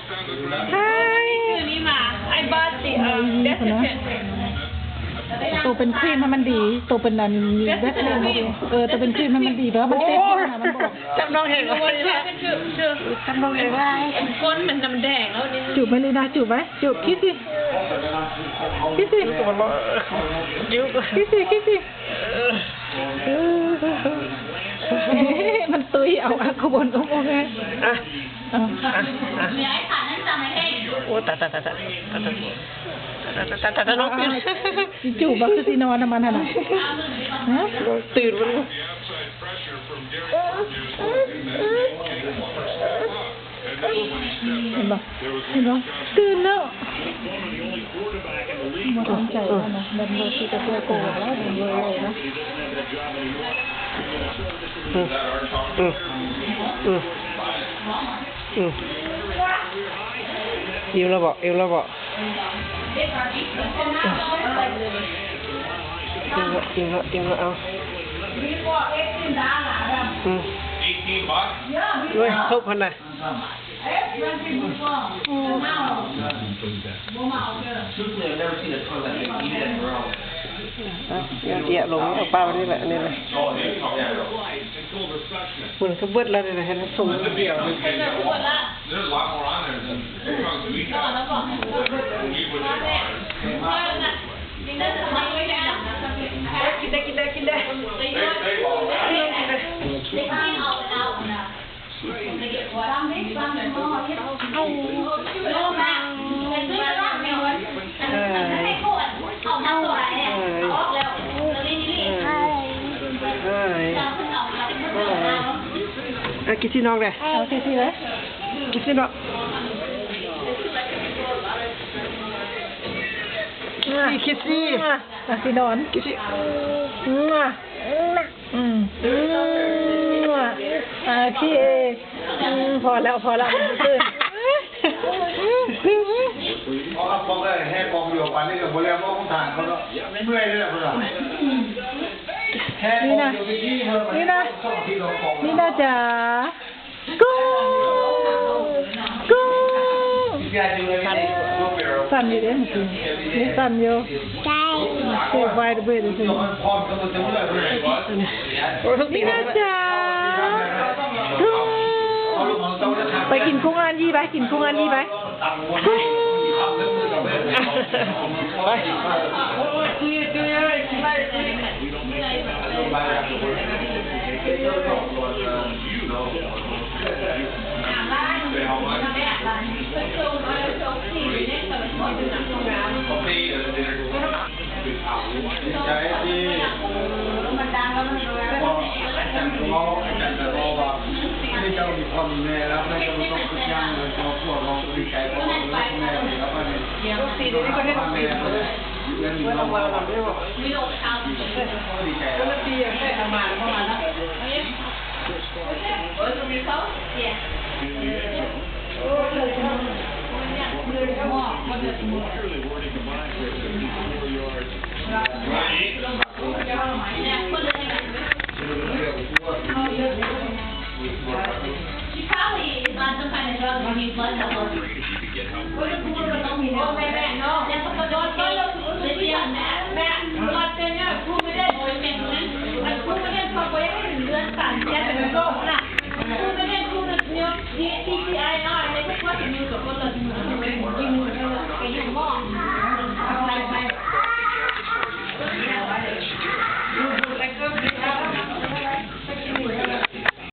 Hi ຊື້ນີ້ມາ I bought the um detergent ໂຕເປັນຄຣີມໃຫ້ມັນດີ ໂຕເປັນອັນແວັດເຊັນ ເອີ ໂຕເປັນຄຣີມໃຫ້ມັນດີ ແບບວ່າມັນເຈັບຢູ່ນະ ມັນບອກ ຈັບນ້ອງເອງ What is that? ຈັບນ້ອງເອງ ກ້ນມັນນ້ຳແດງແລ້ວນີ້ ຈູບໄວ້ລີນາ ຈູບໄວ້ ຈູບ ຄິດຊິ ຄິດຊິ ຄິດຊິ ຄິດຊິ ມັນຕຸ້ຍເອົາ ອາ ຂະບວນອົບອົບແຮງ ອ່ະ ເອົາ ອ່ະ ອ່ະ ໂອ້ ຕາຍ ຕາຍ ຕາຍ ຕາຍ ຕາຍ ຕາຍ ຕາຍ ນ້ອງຕື່ນ ຈູບບໍ່ ຄືຊິນອນນຳມັນຫັ້ນນະ ຮະ ຕື່ນມັນ ເຫັນບໍ່ ເຫັນບໍ່ ຕື່ນແລ້ວ ບໍ່ສົນໃຈແລ້ວນະ ແດນເວີຄືຈະເພື່ອໂກແລ້ວ ແດນເວີເລີຍນະ ອືມ ອືມ ອືມ ອືມ ອີ່ມແລ້ວເບາະ ອີ່ມແລ້ວເບາະ ອີ່ມແລ້ວ ອີ່ມແລ້ວ ເອົາ ອືມ ເວີ້ຍ ຄົບຫັ້ນນະ. ເອົາເກຍລົງ ເອົາປາໄວ້ນີ້ແຫຼະ ນີ້ແຫຼະ ມັນກໍເບິດແລ້ວນີ້ແຫຼະ ເຫັນມັນສົ່ງ ກິນໄດ້ ກິນໄດ້ ກິນໄດ້ ກິນໄດ້ ກິນໄດ້ ກິນໄດ້ ອ່ະ ກິນຊີນອກແດ່ ເອົາ ກິນຊີນອກ ຄິດຊີ ອ່ະ ຊິນອນ ຄິດຊີ ອືມ ອືມ ໂອເຄ ອືມ ພໍແລ້ວ ພໍແລ້ວ ມັນຕື່ນ ເອົາ ເອົາ ເອົາ ແຮ່ກອງດຽວປານນີ້ກໍບໍ່ແລ້ວ ບໍ່ຕ້ອງຖາມເຂົາເນາະ ເມື່ອຍເດ້ອເພິ່ນວ່າ ແຮ່ກອງດຽວໄປທີ່ເພິ່ນ ນີ້ນະ ນີ້ນະ ນີ້ນະ ນີ້ນະຈ້າ ກຸ້ງ ກຸ້ງ ສັ່ນ ສັ່ນຢູ່ເດ້ ເມື່ອກີ້ນີ້ສັ່ນຢູ່ ເຊບໄວເດເບດ ນີ້ນະຈ້າ ກຸ້ງ ໄປກິນກຸ້ງຮ້ານຢີໄປ ກິນກຸ້ງຮ້ານຢີໄປ ກຸ້ງ ໄປ ດີໃຈທີ່ ອາຈານກໍເວົ້າ ອາຈານກໍເວົ້າວ່າ ໃຫ້ເຈົ້າມີພໍ່ມີແມ່ແລ້ວ ໃຫ້ເຈົ້າບໍ່ຕ້ອງຄິດຫຍັງເລີຍ ຄອບຄົວເຮົາດີໃຈ ພໍ່ແມ່ ແລ້ວບັດນີ້ ແມ່ ເພິ່ນ ເພິ່ນດີໃຈແລ້ວ. She probably is on some kind of drug and needs blood help. What if we were to go home? Oh, man, man, no. That's what the dog said. Lithium, man. Man, blood thinner. Coumadin. Boy, can't win. And Coumadin, for boy, I can do that. That's a good one. Coumadin, Coumadin, you know, D T I R, and they just want to use the blood.